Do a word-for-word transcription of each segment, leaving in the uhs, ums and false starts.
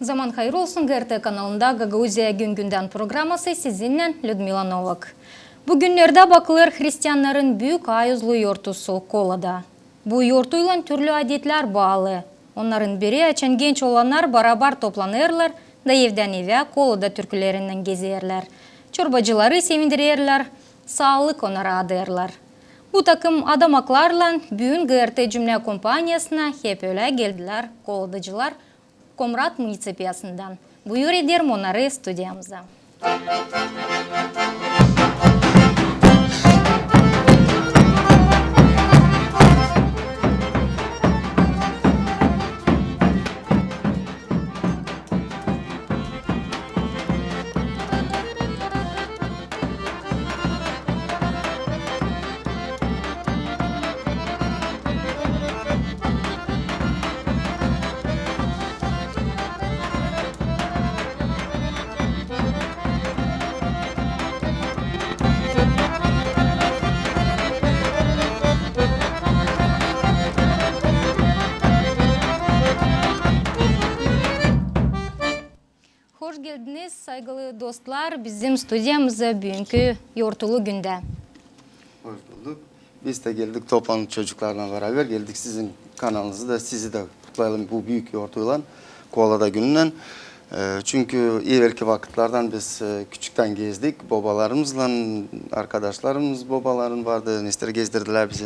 Zaman hayır olsun, GRT kanalında Gagauziya gün-gündän programası, sizinnän Lüdmila Novak. Bu günnerdä bakılêr hristiannarın büük auzlu yortusu Kolada. Bu yortuylan türlü adetlär baalı. Onnarın biri, açan genç olannar barabar toplanêrlar da evdän evä Kolada türkülerinnän gezerlär, çorbacıları sevindirerlär, saalık onnara adêrlar. Bu takım adamaklarlan büün GRT cümlä kompaniyasına hep ölä geldilär koladacılar Komrat municipiyasından. Buyur ederim onnarı studiyamıza. Hoş geldiniz, saygılı dostlar, bizim studiyamıza büünkü yortulu gündä. Hoş bulduk. Biz dä geldik, toplandık çocuklarlan barabar. Geldik sizin kanalınızı da, sizi dä kutlayalım bu büük yortuylan, Kolada gününnän. E, çünkü evelki vakıtlardan biz, e, küçüktän gezdik. Bobalarımızlan, arkadaşlarımız, bobaların vardı. Nestere gezdirdilär bizi.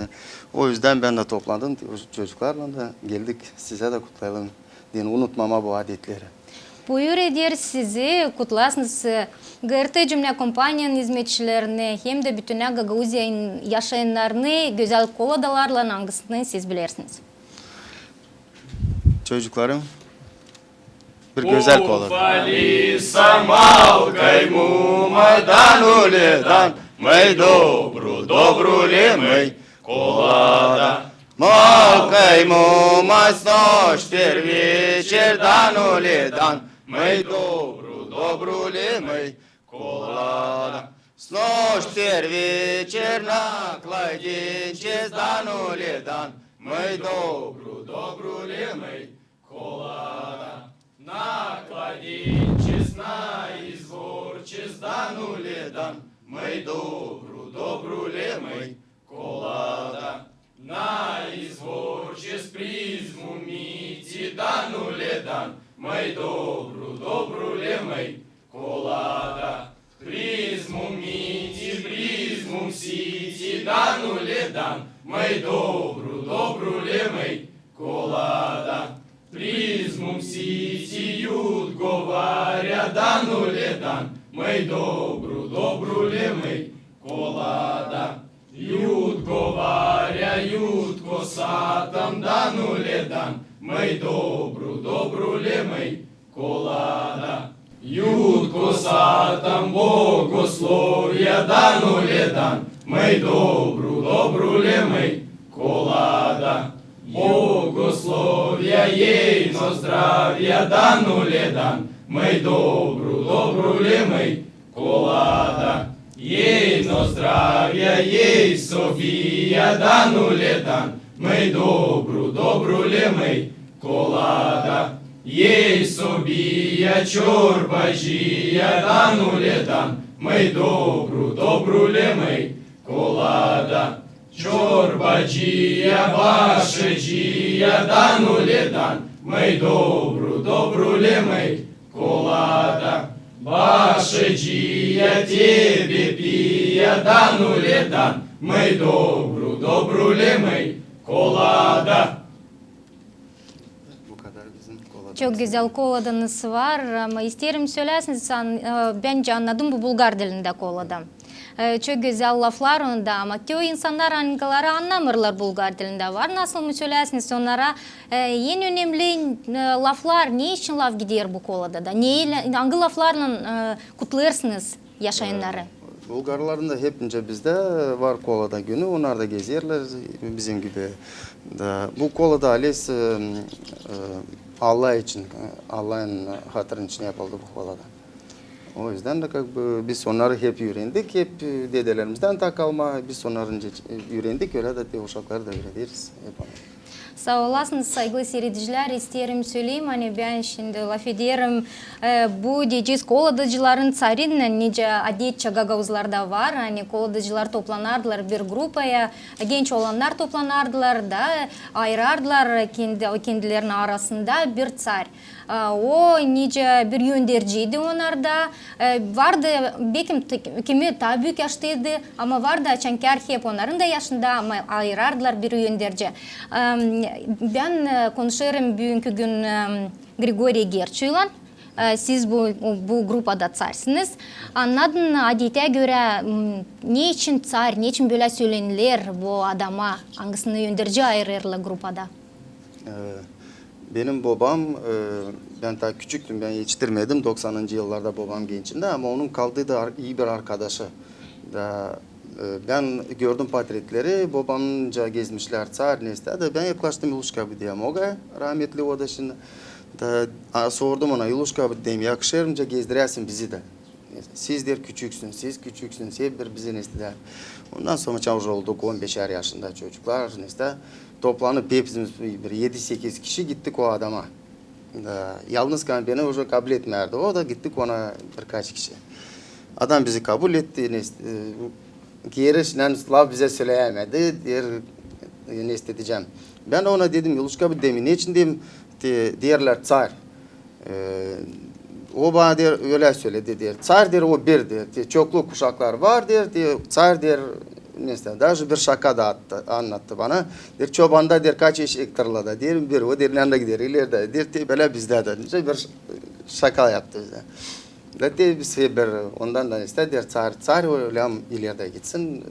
O üzdän bän dä toplandım. Çocuklarlan da geldik, sizä dä kutlayalım deyni, unutmamaa bu adetleri. Buyur ederiz sizi, kutlarsınız, e, GRT cümlä kompaniyanın izmetçilerini hem dä bütünnä Gagauziyanın yaşayannarını gözäl koladalarlan, angısını siz bilersiniz. Çocuklarım, bir gözäl kolada. Fali samal kaimu madan uledan, măi dobru, dobru le măi, Kolada. Malkai mumas nošter večer, danule dan, măi dobru, dobrule măi, Kolada. S nošter večer na kladinčes, danule dan, măi dobru, dobrule măi, Kolada. Na kladinčes, na izvorčes, danule dan, măi dobru, dobrule măi, Kolada. Na izvorčes prizmu miti, danule dan, măi dobru, dobrule măi, Kolada. Prizmu miti, prizmu siti, danule dan, măi dobru, dobrule măi, Kolada. Prizmu siti, jut govarea, danule dan, măi dobru, dobrule măi, Kolada. Jut govarea, jut kosatam, danule dan, măi dobru, dobrule măi, Kolada. Jut kosatam, bogoslovia, danule dan, măi dobru, dobrule măi, Kolada. Bogoslovia, jei no zdravia, danule dan, măi dobru, dobrule măi, Kolada. Jei no zdravia, jei sobia, danule dan, măi dobru, dobrule măi, Kolada. Jei sobia, čorbažia, danule dan, măi dobru, dobrule măi, Kolada. Čorbažia, bašažia, danule dan, măi dobru, dobrule măi, Kolada. Bašažia, tebe pia, danule dan, măi dobru, dobrule măi, Kolada. Bu kadar bizim Kolada. Çok gözäl Koladanız var, ama isteerim söläsiniz, an-, e, bän dä annadım, bu bulgar dilindä Kolada. E, çok gözäl laflar onda, ama çoyu insannar, angıları annamêêrlar bulgar dilindä, var. Nasıl mı söläsiniz onnara, e, en önemli, e, laflar, ne için laf gider bu Koladada? Ne, angı laflarlan, e, kutlêêrsınız yaşayannarı? E, bulgarların da hepinci bizdä var Kolada günü, onnar da gezerlär bizim gibi. Da bu Kolada, alez, e, e, Allah için, e, Allahın hatırı için yapıldı bu Kolada. O yüzden de как бы biz onnarı hep üürendik, hep e, dedelerimizden taa kalma biz onnarı nicä üürendik, ölä dä te uşakları da üürederiz hep onu. Saa olasınız, saygılı siiredicilär, isteerim söleyim, ani bän şindi lafederim e, bu deyecez koladacıların tsarın, nicä adetçä gagauzlarda var, ani koladacılar toplanardılar bir grupaya, genç olannar toplanardılar da ayırardılar kendi, kendilerinin arasında bir tsar. A, o nicä bir önderciydi onnarda. E, vardı, bekim, t-, kimi taa büük yaştaydı, ama vardı açankär hep onnarın da yaşında, ama ayırardılar bir önderci. Em, bän e, konuşêrım büünkü gün em, Grigoriy Gerçuylan. E, siz bu, bu grupada tsarsınız. Annadın, adetä görä, m, neçin tsar, neçin bölä söleniler bu adama, angısını önderci ayırêrlar grupada? E, benim bobam, e, bän taa küçüktüm, bän etiştirmedim. Doksanıncı yıllarda bobam gençindä, ama onun kaldıydı ar-, ii bir arkadaşı. Da, e, bän gördüm portretleri, bobamınca gezmişlär tsar, neysä, da bän yaklaştım, Iluşka, bu deyim, oga, rahmetli o da şindi. Da, a, sordum ona, Iluşka, bu deyim, yakışêr mı, nicä gezdirersin bizi dä? Siz, deer, küçüksünüz, siz küçüksünüz, hep bir bizi neysä dä. Ondan sora уже olduk on beşär yaşında çocuklar, neysä dä. Toplanıp hepsimiz bir edi-sekiz kişi gittik o adama. Da, yalnız kalan beni уже kabul etmärdi. O da gittik ona birkaç kişi. Adam bizi kabul etti, neysä, e, geeri şindän laf bizä söleyämedi, deer, e, neysä deyecäm. Bän ona dedim, Iluşka, bu deyim, neçin deyim, te, deerlär tsar. E, o bana deer, ölä söledi, deer. Tsar, deer, o bir, deer. Te, çoklu kuşaklar var, deer, te, tsar, deer, neysä, даже bir şaka da attı, annattı bana. Deer, çobanda, deer, kaç eşek tarlada, deer, bir, o, deer, neredä gider, ilerdä, deer, te, bölä bizdä dä, neysä, bir ş-, şaka yaptı bizä. Da te, biz hep bir, ondan da neysä, deer, tsar, tsar, o, ölä ilerdä gitsin,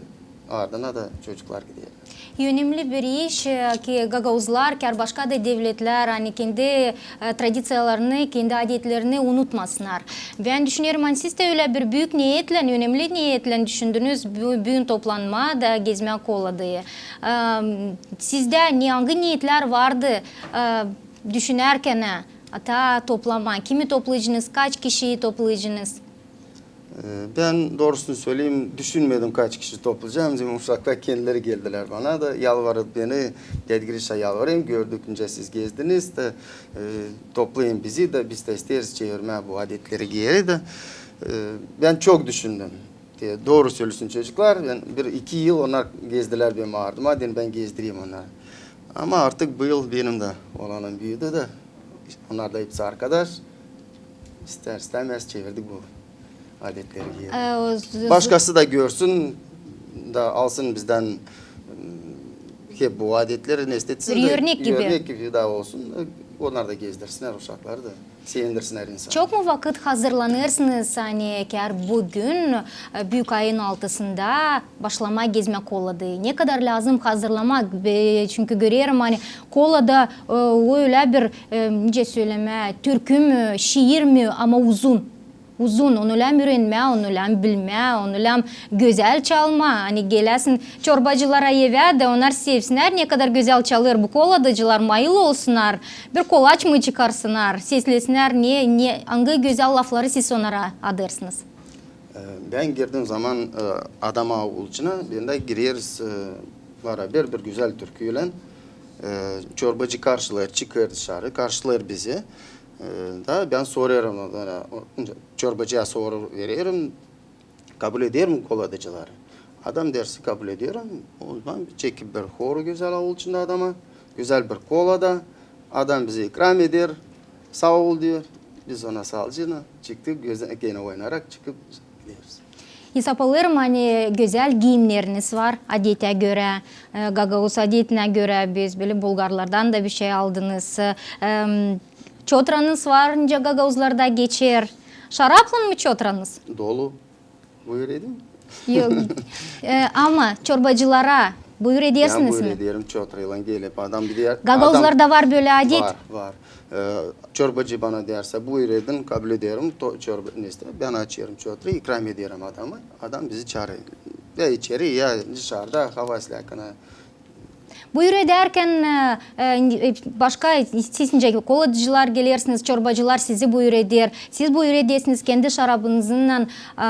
ardına da çocuklar gider. Önemli bir iş, e, ki gagauzlar, kär başka da devletlär, ani kendi, e, tradiţiyalarını, kendi adetlerini unutmasınnar. Bän düşünerim, ani siz dä ölä bir büük niyetlän, önemli niyetlän düşündünüz bü-, büün toplanmaa da gezmää Koladayı. E, sizdä ne, angı niyetlär vardı, e, düşünärkän, e, taa toplamaa? Kimi toplaycınız, kaç kişiyi toplaycınız? E, bän, doorusunu söleyim, düşünmedim, kaç kişi toplayacam. Bizim uşaklar kendileri geldilär bana da, yalvarıp beni, Däd Grişa, yalvarêrım, gördük, nicä siz gezdiniz, da, e, toplayın bizi da, biz dä isteeriz çevirmää bu adetleri geeri da. E, bän çok düşündüm. Te, dooru sölüsin, çocuklar, bän bir-iki yıl onnar gezdilär benim ardıma, dedim, bän gezdireyim onnarı. Ama artık bu yıl benim dä olanım büüdü da, onnar da hepsi arkadaş. İstär-istämäz çevirdik bu adetleri geeri. E, o z-, z-, başkası da görsün da alsın bizdän, m, hep bu adetleri, neysä, etsin. Bir örnek gibi. Örnek gibi da olsun. Onnar da gezdirsinnär uşakları da, sevindirsinnär insanı. Çok mu vakıt hazırlanêrsınız, ani kär büün, e, büük ayın altısında başlamaa gezmää Koladayı? Ne kadar lääzım hazırlamaa? Be-, çünkü görerim, ani Kolada, e, o ölä bir, e, nicä sölemää, türkü mü, şiir mi, ama uzun. Uzun, onu lääzım üürenmää, onu lääzım bilmää, onu lääzım gözäl çalmaa. Ani geläsin çorbacılara evä dä, onnar sevsinnär, ne kadar gözäl çalêr bu koladacılar, mayıl olsunnar, bir kolaç mı çıkarsınnar, seslesinnär, ne, ne, angı gözäl lafları siz onnara adêrsınız? E, bän girdiim zaman, e, adama uulçuna, bän dä gireriz, e, baraber bir gözäl türküylän. E, çorbacı karşılêêr, çıkêr dışarı, karşılêêr bizi. E, da bän sorêrım, e, çorbacıya soru vererim, kabul eder mi koladacıları? Adam deerse, kabul ederim. O zaman çekip bir horu gözäl uulçunda adama, gözäl bir kolada. Adam bizi ikram eder, saa ol deer. Biz ona saalıcaklan çıktık, gözä-, genä oynarak çıkıp gideriz. Esaplarım, ani gözäl giimneriniz var, adetä görä, e, gagauz adetinä görä, biz bölä bulgarlardan da bişey aldınız. E, em, çotranız var, nicä gagauzlarda geçer. Şaraplan mı çotranız? Dolu. Buyur edin. Yok. E, ama çorbacılara buyur edersiniz mi? Buyur ederim, çotraylan gelip. Adam bir de... Gagauzlarda var bölä adet? Var, var. E, çorbacı bana deerse, buyur edin, kabul ederim. To-, çorba, neysä, bän açêrım çotrayı, ikram ederim adama. Adam bizi çaarêr. Ya içeri, ya dışarda, hava islää kana. Buyur edärkän, e, e, başka, siz nicä koladacılar gelersiniz, çorbacılar sizi buyur eder, siz buyur edersiniz kendi şarabınızınnan, e,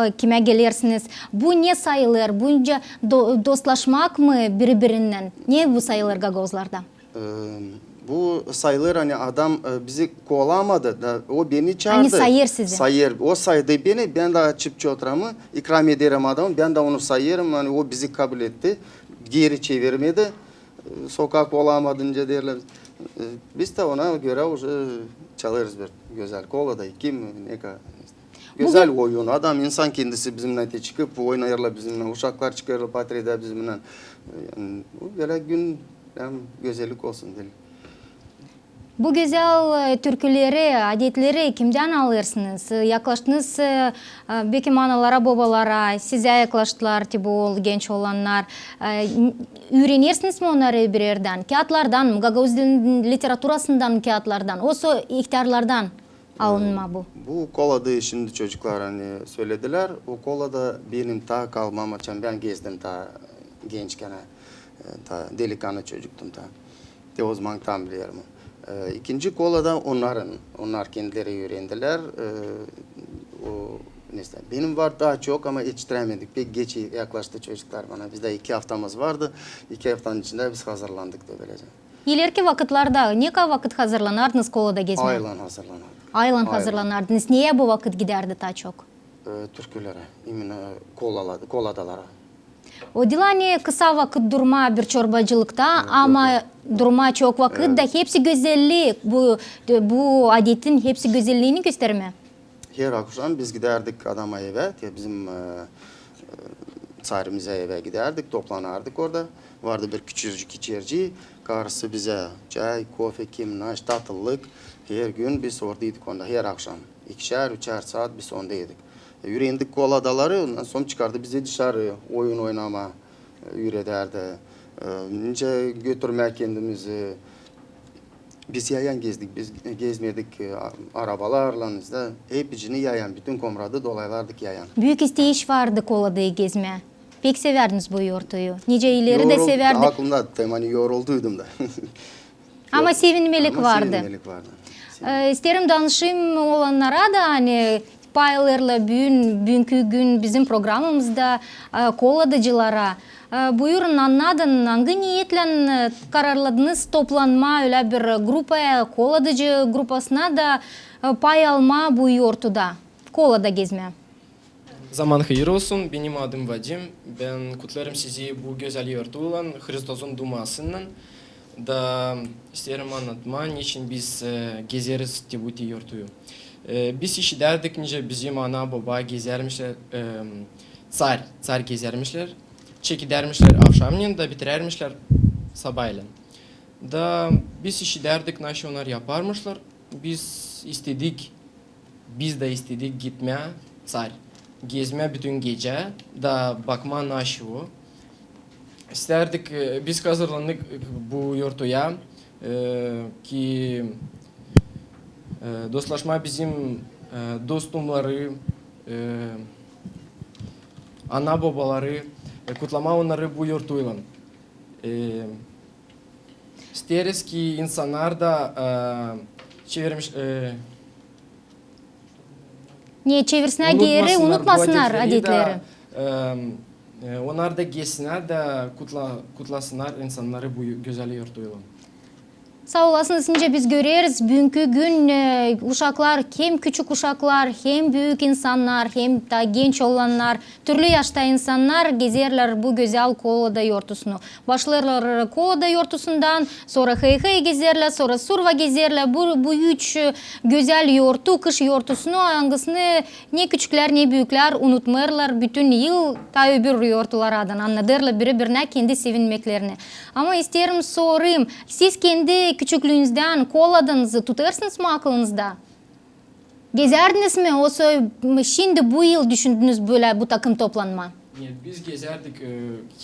e, kimä gelersiniz. Bu ne sayılêr? Bu nicä do-, dostlaşmak mı biri-birinnän? Ne bu sayılêr gagauzlarda? E, bu sayılêr, ani adam, e, bizi kovalamadı da, o beni çaardı. Ani sayêr sizi. Sayêr. O saydı beni, bän dä açıp çorbamı, ikram ederim adamı, bän dä onu sayêrım, ani o bizi kabul etti, geeri çevirmedi. E, sokak olamadınca derlär. E, biz dä ona görä uje çalêrız bir gözäl kola da, iki mi, ne kadar. Gözäl oyun. Adam, insan kendisi bizimnän te çıkıp oynêêrlar bizimnän, uşaklar çıkêrlar patreda bizimnän. E, yani, bu bölä gün hem gözellik olsun diil. Bu gözäl, e, türküleri, adetleri kimdän alêrsınız? E, yaklaştınız, e, e, bekim analara, bobalara, sizä yaklaştılar, te bu genç olannar. E, n-, üürenersiniz mi onnarı bir erdän? Kiyatlardan mı, gagauz dilinin literaturasından mı kiyatlardan? Osa ihtärlardan alınma bu? Bu kola da şindi çocuklar, ani, söledilär. O kola da benim taa kalma, açan bän gezdim taa gençkän, e, taa delikanlı çocuktum taa. Te ozaman taa bilerim. E, ikinci kola da onnarın, onnar kendileri üürendilär. E, o, nesä, benim var taa çok, ama etiştirämedik. Pek geç yaklaştı çocuklar bana. Bizdä iki aftamız vardı. İki aftanın içindä biz hazırlandık da bölecä. İlerki vakıtlarda ne kadar vakıt hazırlanardınız kola da gezmää? Aylan hazırlanardık. Aylan hazırlanardınız. Neyä bu vakıt gidärdi taa çok? E, türkülerä, imenä kolada-, koladalara. O diil ani kısa vakıt durmaa bir çorbacılıkta, ama durmaa çok vakıt da hepsi gözellik, bu, bu adetin hepsi gözelliini göstermää. Her akşam biz gidärdik adama evä, te bizim, e, e, țarimizä evä gidärdik, toplanardık orada. Vardı bir küçücük içerci, karısı bizä çay, kofe, kim naş, tatıllık. Her gün biz oradaydık onda, her akşam. İkişär, üçär saat biz ondaydık. E, üürendik koladaları, ondan sora çıkardı bizi dışarı, oyun oynamaa, e, üüredärdi. E, nicä götürmää kendimizi. Biz yayan gezdik, biz gezmedik, e, a-, arabalarlan, işte, hepsini yayan, bütün Komradı dolaylardık yayan. Büük isteyiş vardı koladayı gezmää. Pek sevärdiniz bu yortuyu. Nicä ileri dä sevärdiniz. Aklımda, te, ani yorulduydum da. Ama sevinmelik vardı. Ama sevinmelik vardı. E, isteerim danışayım olannara da, ani pay alêrlar büün, büünkü gün bizim programamızda, e, koladacılara. E, buyurun, annadın, angı niyetlän, e, kararladınız toplanmaa ölä bir grupaya, koladacı grupasına da, e, pay almaa bu yortuda, kolada gezmää? Zaman hayır olsun, benim adım Vadim. Bän kutlêêrım sizi bu gözäl yortuylan, Hristozun duumasınnan. Da isteerim annatmaa, neçin biz, e, gezeriz te bu te yortuyu. E, biz işidärdik, nicä bizim ana-boba gezärmişlär, e, țar, țar gezärmişlär, çekidärmişlär avşamnen da bitirärmişlär sabaylan. Da biz işidärdik, naşey onnar yaparmışlar. Biz istedik Biz dä istedik gitmää țar, gezmää bütün gecä da bakmaa, naşey o. İstärdik, e, biz hazırlandık, e, bu yortuya, e, ki, e, dostlaşmaa bizim, e, dostumnarı, e, ana-bobaları, e, kutlamaa onnarı bu yortuylan. E, İsteeriz ki insannar da, e, çevirmiş, e, ne çevirsinnär geeri, unutmasınnar adetleri. E, e, onnar da gelsinnär da kutla-, kutlasınnar insannarı bu gözäl yortuylan. Saa olasınız, nicä biz göreriz, büünkü gün, e, uşaklar, hem küçük uşaklar, hem büük insannar, hem taa genç olannar, türlü yaşta insannar gezerlär bu gözäl kolada yortusunu. Başlêêrlar kolada yortusundan, sora hey-hey gezerlär, sora surva gezerlär. Bu, bu üç, e, gözäl yortu, kış yortusunu, angısını ne küçüklär, ne büüklär unutmêêrlar bütün yıl, taa öbür yortulardan annadêrlar biri-birinä kendi sevinmeklerini. Ama isteerim sorayım, siz kendi küçüklüünüzdän koladanızı tutêrsınız mı akılınızda? Gezärdiniz mi, osa şindi bu yıl düşündünüz bölä bu takım toplanmaa? Нет, biz gezärdik, e,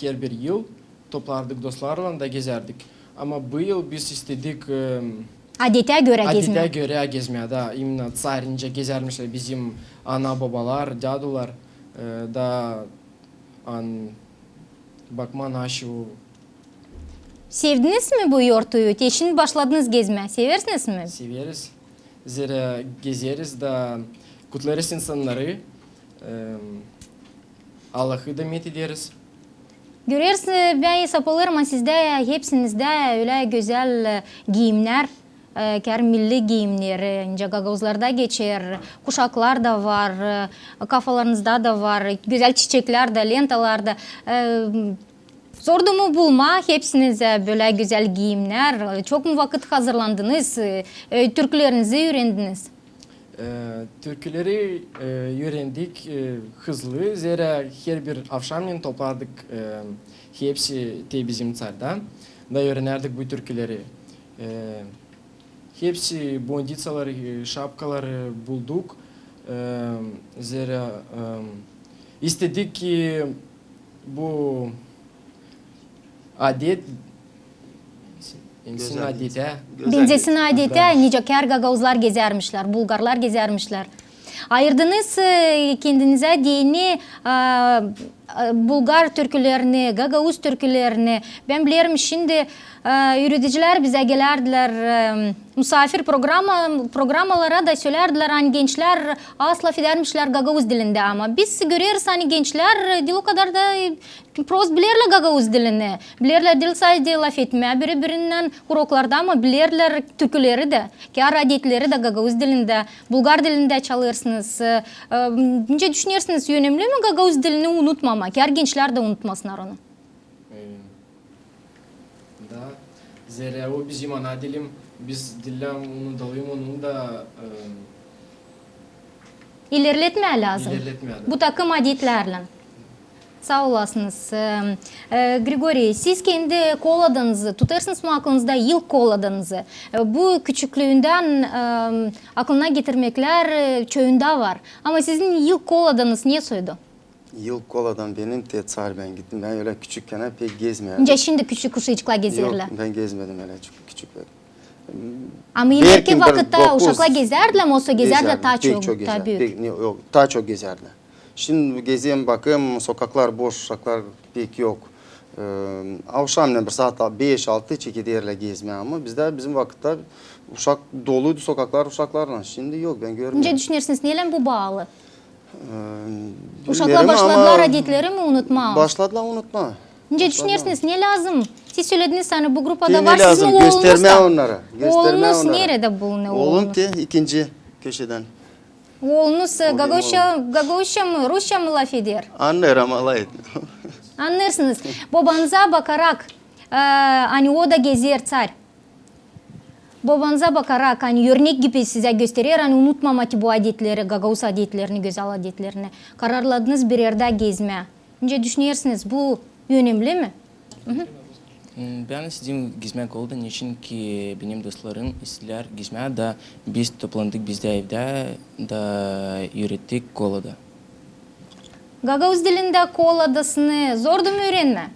herbir yıl, toplardık dostlarlan da gezärdik. Ama bu yıl biz istedik, e, adetä görä gezmää. Adetä görä gezmää, da, imenä țar nicä gezärmişlär bizim ana-bobalar, dädular, e, da, an, bakmaa, naşey o Sevdiniz mi bu yortuyu? Te şindi başladınız gezmää. Seversiniz mi? Severiz. Zerä gezeriz da kutlarız insannarı, em, Allahı da met ederiz. Görersiniz, bän esaplarım, ani sizdä, hepsinizdä ölä gözäl, e, giimnär, e, kär milli giimneri, nicä gagauzlarda geçer, kuşaklar da var, e, kafalarınızda da var, gözäl çiçeklär dä, lentalar da. E, Zordu mu bulmaa hepsinizä bölä gözäl giimnär? Çok mu vakıt hazırlandınız? E, türkülerinizi üürendiniz? E, türküleri, e, üürendik, e, hızlı, zerä herbir avşamnen toplardık, e, hepsi te bizim Ţarda da üürenärdik bu türküleri. E, Hepsi bunditsaları, e, şapkaları bulduk. E, zerä, e, istedik, ki bu adet benzesin adetä. Benzesin adetä, nicä kär gagauzlar gezärmişlär, bulgarlar gezärmişlär. Ayırdınız, e, kendinizä deyni, e, e, bulgar türkülerini, gagauz türkülerini. Bän bilerim, şindi, e, üüredicilär bizä gelärdilär, e, musaafir programa, programalara da sölärdilär, ani gençlär az lafedärmişlär gagauz dilindä. Ama biz göreriz, ani gençlär, e, diil o kadar da, e, prost bilerlär gagauz dilini. Bilerlär diil sade lafetmää biri-birinnän uroklarda, ama bilerlär türküleri dä, kär adetleri dä gagauz dilindä. Bulgar dilindä çalêrsınız. E, e, nicä düşünersiniz, önemli mi gagauz dilini unutmamaa? Kär gençlär dä unutmasınnar onu. E, da, zerä o bizim ana dilim, biz diil unudalım onu da, e, ilerletmää lääzım. İlerletmää, da. Bu takım adetlärlän. Saa olasınız. E, e, Grigoriy, siz kendi koladanızı tutêrsınız mı aklınızda, ilk koladanızı? E, bu küçüklüündän, e, aklına getirmeklär, e, çoyunda var. Ama sizin ilk koladanız ne soydu? İlk koladan benim te Ţar bän gittim. Bän ölä küçükkän pek gezmeyärdim. Nicä şindi küçük uşacıklar gezerlär? Yok, bän gezmedim ölä çok küçük. Ama ileriki vakıtta uşaklar gezärdilär mi, osa gezärdilär taa çok, taa büük? Yok, taa çok gezärdilär. Şindi gezem, bakêrım, sokaklar boş, uşaklar pek yok. E, avşamnän bir saat beş-altı çekederlär gezmää, ama bizdä, bizim vakıtta uşak, doluydu sokaklar uşaklarlan. Şindi yok, bän görmeerim. Nicä düşünersiniz, neylän bu baalı? E, uşaklar başladılar adetleri mi unutmaa? Başladılar unutmaa. Nicä düşünersiniz, ne lääzım? Siz sölediniz, ani bu grupada var sizin oolunuz da. Göstermää onnara. Oolunuz neredä bulunêr? Oolum te ikinci köşedän. Oolunuz, e, gagauzça mı, rusça mı lafeder? Annêêr, ama lafetmeer. Annêêrsınız. Bobanıza bakarak, e, ani o da gezer Ţar. Bobanıza bakarak, ani örnek gibi sizä gösterer, ani unutmamaa bu adetleri, gagauz adetlerini, gözäl adetlerini. Kararladınız bir erdä gezmää. Nicä düşünersiniz, bu önemli mi? Bän istedim gezmää kolada, neçin ki benim dostlarım isteerlär gezmää, da biz toplandık bizdä evdä, da üürettik kolada. Gagauz dilindä koladasını zordu mu üürenmää?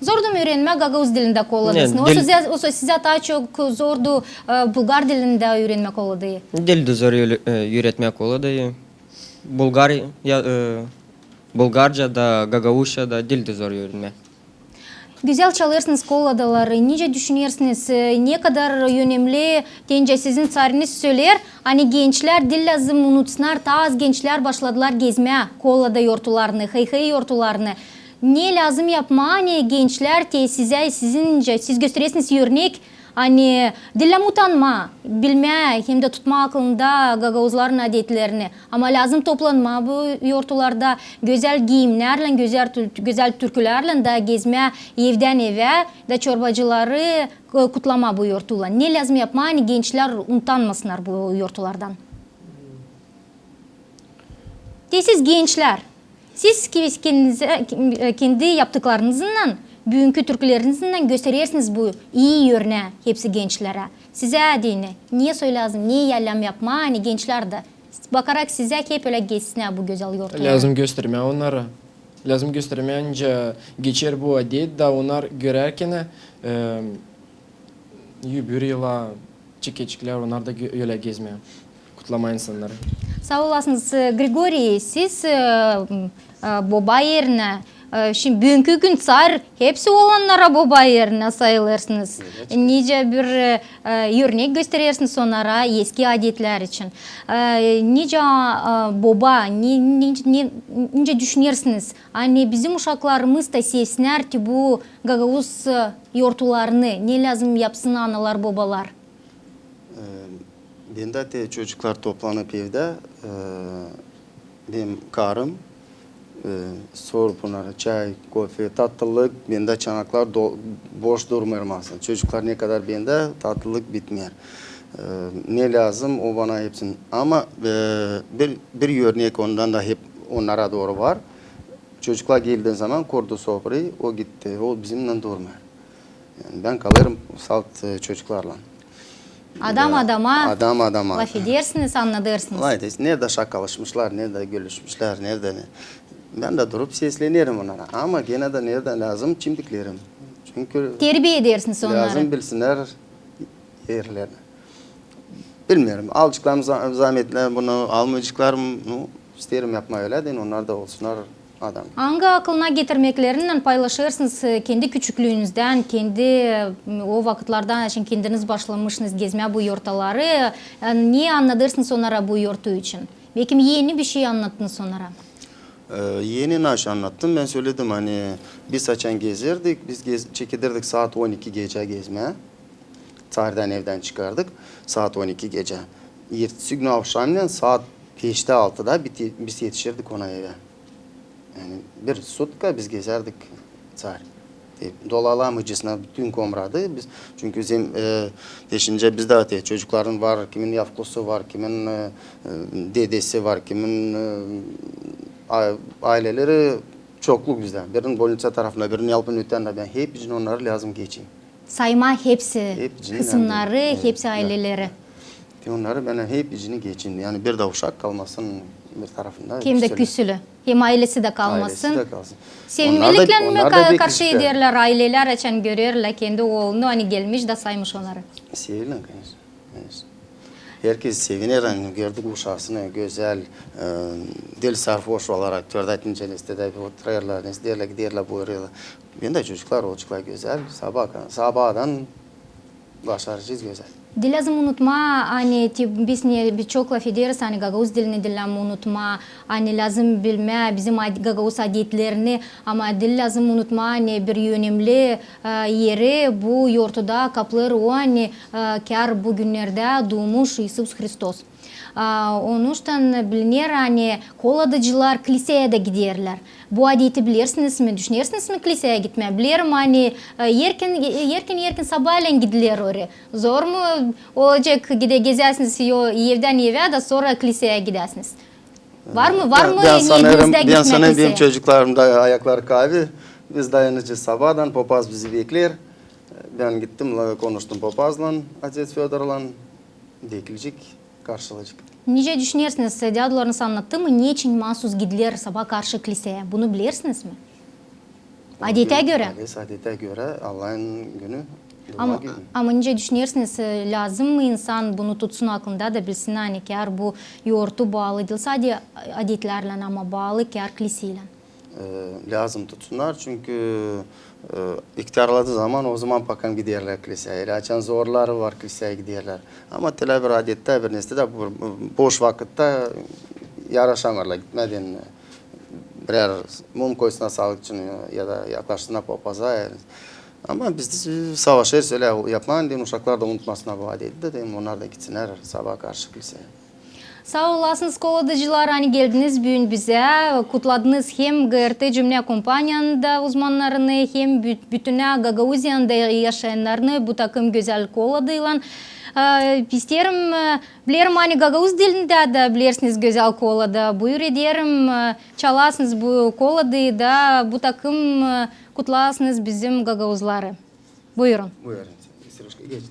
Zordu mu üürenmää gagauz dilindä koladasını? Osa sizä taa çok zordu, e, bulgar dilindä üürenmää koladayı? Diildi zor üüretmää koladayı. Bulgar, e, bulgarca da, gagauzça da diildi zor üürenmää. Gözäl çalêrsınız koladaları. Nicä düşünersiniz, e, ne kadar önemli, te nicä sizin Ţarınız söleer, ani gençlär diil lääzım unutsınnar, taa az gençlär başladılar gezmää kolada yortularını, hıy-hıy yortularını. Ne lääzım yapmaa, ani gençlär te sizä, sizincä, siz gösterersiniz örnek, ani diil lääzım utanmaa, bilmää hem dä tutmaa aklında gagauzların adetlerini. Ama lääzım toplanmaa bu yortularda, gözäl giimnärlän, gözäl tü-, gözäl türkülärlän da gezmää evdän evä da çorbacıları, e, kutlamaa bu yortuylan. Ne lääzım yapmaa, ani gençlär utanmasınnar bu yortulardan? Te siz gençlär, siz ki-, kendinizä, e, kendi yaptıklarınızınnan, büünkü türkülerinizinnän gösterersiniz bu ii örnää hepsi gençlerä. Sizä deyni, ne soy lääzım, ne lääzım yapmaa, ani gençlär dä bakarak sizä hep ölä gezsinnär bu gözäl yortuları. Lääzım göstermää onnara. Lääzım göstermää, nicä geçer bu adet, da onnar görärkän, e, öbür yıla çekecklär onnar da gö-, ölä gezmää. kutlamaa insannarı. Saa olasınız, e, Grigoriy, siz, e, m, e, boba erinä, e, şindi büünkü gün țar hepsi oolannara boba erinä sayılêrsınız. Nicä bir, e, e, örnek gösterersiniz onnara eski adetlär için. E, nicä, e, boba, ni-, ni-, ni-, nicä düşünersiniz, ani bizim uşaklarımız da sevsinnär te bu gagauz, e, yortularını, ne lääzım yapsın analar, bobalar? E, bendä te çocuklar toplanıp evdä, e, benim karım, e, sorup onnara çay, kofe, tatlılık, bendä çanaklar do-, boş durmêêr masa. Çocuklar ne kadar bendä, tatlılık bitmeer. E, ne lääzım, o bana hepsini. Ama, e, bir, bir örnek ondan da hep onnara dooru var. Çocuklar geldiği zaman kurdu sofrayı, o gitti, o bizimnän durmêêr. Yani bän kalêrım salt, e, çocuklarlan. Adam adama lafedersiniz, annadêrsınız. Lafedersiniz. Neredä şakalışmışlar, neredä gülüşmüşlär, neredä ne. Bän dä durup seslenerim onnara. Ama genä dä neredä lääzım çimdiklerim. Çünkü terbiya edersiniz onnarı. Lääzım bilsinnär erlerini. Bilmeerim, alaceklar mı za-, zaametlär, bunu almayaceklar mı? Nu, isteerim yapmaa ölä deyni, onnar da olsunnar adam. Angı akılına getirmeklerinnän paylaşêrsınız, e, kendi küçüklüünüzdän, kendi, m, o vakıtlardan, açan kendiniz başlamışsınız gezmää bu yortaları, e, ne annadêrsınız onnara bu yortu için? Bekim eni bir şey annattınız onnara? E, eni naşey annattım, bän söledim, ani biz açan gezärdik, biz gez-, çekederdik saat on iki gecä gezmää. Ţaardän evdän çıkardık saat on iki gecä. Ertesi gün avşamnän saat beştä, altıda biti-, biz etişerdik ona evä. Yani bir sutka biz gezärdik ţaar. E, dolalamaycasına bütün Komradı biz, çünkü bizim, e, peşincä bizdä te çocukların var, kimin yavkusu var, kimin, e, e, dedesi var, kimin, e, a-, ayleleri çokluk bizdä. Birinin bolniţa tarafında, birinin Yalpın ötänä, bän hepicini onnarı lääzım geçeyim. Saymaa hepsi kısımnarı, hepsi ayleleri. Te onnarı bän hepicini geçeyim. Yani bir dä uşak kalmasın bir tarafında. Hem dä küsülü. Hem aylesi dä kalmasın. Aylesi dä kalsın. Sevinmeliklän mi ka-, karşı ederlär aylelär, açan görerlär kendi oolunu, ani gelmiş da saymış onnarı? Sevinmeliklän, конечно. Конечно. Herkez seviner, ani gördük uşasını gözäl, e, diil sarhoş olarak, tördä-neşä, neredä dä oturêrlar, neredä dä gidärlär, buyurêrlar. Bendä çocuklar olaceklar gözäl, sabaa, sabaadan başaracez gözäl. Diil lääzım unutmaa, ani te-, biz ne, biz çok lafederiz, ani gagauz dilini diil lääzım unutmaa, ani lääzım bilmää bizim ad-, gagauz adetlerini, ama diil lääzım unutmaa, ani bir önemli, e, eri bu yortuda kaplêêr o, ani, e, kär bu günnerdä duumuş İisus Hristos. A, onuştan biliner, ani koladıcılar kliseyä dä giderlär. Bu adeti bilersiniz mi, düşünersiniz mi kliseyä gitmää? Bilerim, ani, e, erken, e, erken, erken sabaalän gidiler oraya. Zor mu olacek, gide-, gezäsiniz evdän evä da sora kliseyä gidäsiniz? Var mı, var mı niyetinizda gitmää kliseyä? Bän sanêrım, benim çocuklarım da ayakları kaavi. Biz dayanacez sabaadan, popaz bizi bekleer. Bän gittim, la-, konuştum popazlan, otets Födorlan. Beklecek, karşılayacek. Nicä düşünersiniz, dädularınız annattı mı, neçin maasuz gidiler sabaa karşı kliseyä? Bunu bilersiniz mi? Adetä görä. Adettä görä, Allahın günü, dua günü. Ama nicä düşünersiniz, e, lääzım mı insan bunu tutsun aklında da bilsin, ani kär bu yortu baalı diil sade adetlärlän, ama baalı kär kliseylän? E, lääzım tutsunnar, çünkü, e, ihtärladıı zaman, o zaman pakan giderlär kliseyä. Ölä açan zorları var, kliseyä giderlär. Ama telä bir adettä, bir nesnedä bu, boş vakıtta yaraşamêêrlar gitmää deyni, e, birär mum koysunnar saalık için ya da yaklaşsınnar popaza. Ama biz savaşêrız ölä yapmaa deyni, uşaklar da unutmasınnar bu adeti dä deyni, onnar da gitsinnär sabaa karşı kliseyä. Saa olasınız, koladıcılar, ani geldiniz büün bizä, kutladınız hem GRT Cümlä kompaniyanın da uzmannarını, hem bü-, bütünä Gagauziyanın da yaşayannarını bu takım gözäl koladıylan. E, isteerim, e, bilerim, ani gagauz dilindä dä bilersiniz gözäl koladı. Buyur ederim, e, çalasınız bu koladıyı da bu takım, e, kutlasınız bizim gagauzları. Buyurun. Buyurun. Serejka, geç.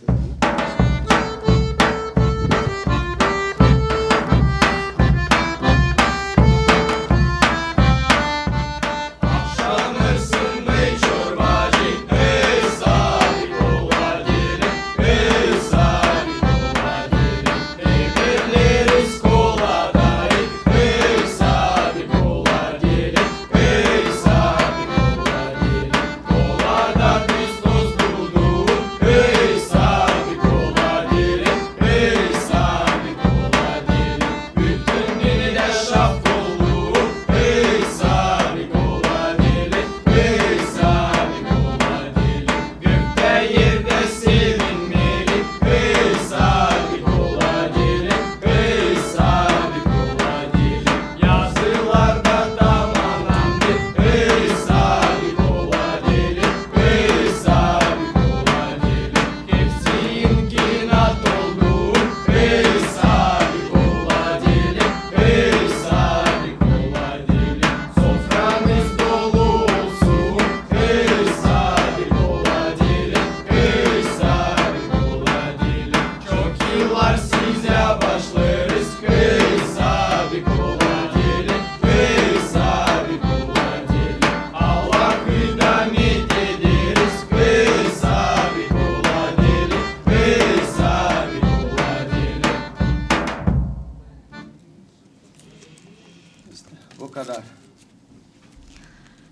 O kadar.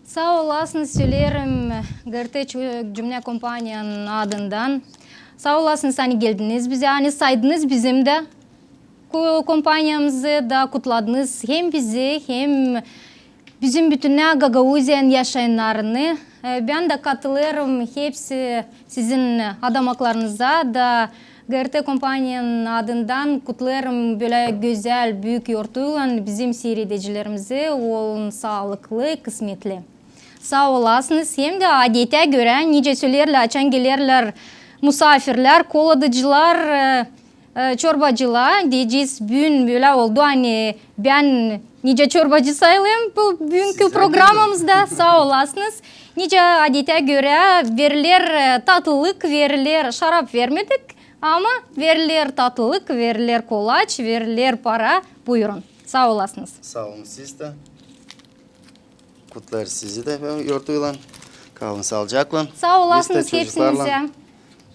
Saa olasınız, söleerim GRT Ço- cümlä kompaniyanın adından. Saa olasınız, ani geldiniz bizä, ani saydınız bizim dä ko- kompaniyamızı da kutladınız hem bizi, hem bizim bütünnä Gagauziyanın yaşayannarını. E, bän dä katılêrım hepsi sizin adamaklarınıza da GRT kompaniyanın adından kutlêêrım bölä gözäl büük yortuylan bizim siiredicilerimizi. Olun saalıklı, kısmetli. Saa olasınız. Hem dä adetä görä, nicä söleerlär, açan gelerlär musaafirlär, koladacılar, e, e, çorbacılar, deyecez, büün bölä oldu, ani bän nicä çorbacı sayılêrım bu büünkü programamızda. Saa olasınız. Nicä adetä görä, veriler, e, tatlılık, veriler, şarap vermedik, ama veriler tatlılık, veriler kolaç, veriler para. Buyurun. Saa olasınız. Saa olun siz dä. Kutlêêrız sizi dä yortuylan. Kalın saalıcaklan. Saa olasınız hepsinizä.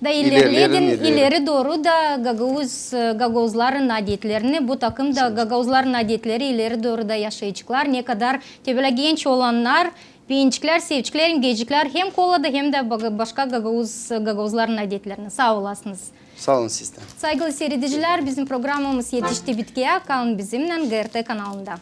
Da ileri dooru da gagauz, e, gagauzların adetlerini, bu takım da gagauzların adetleri ileri dooru da yaşayaceklar. Ne kadar te bölä genç olannar beeneceklär, seveceklär hem geleceklär hem kolada, hem dä ba- başka gagauz, gagauzların adetlerini. Saa olasınız. Saa olun siz dä. Saygılı siiredicilär, bizim programamız etişti bitkiyä. Kalın bizimnän GRT kanalında.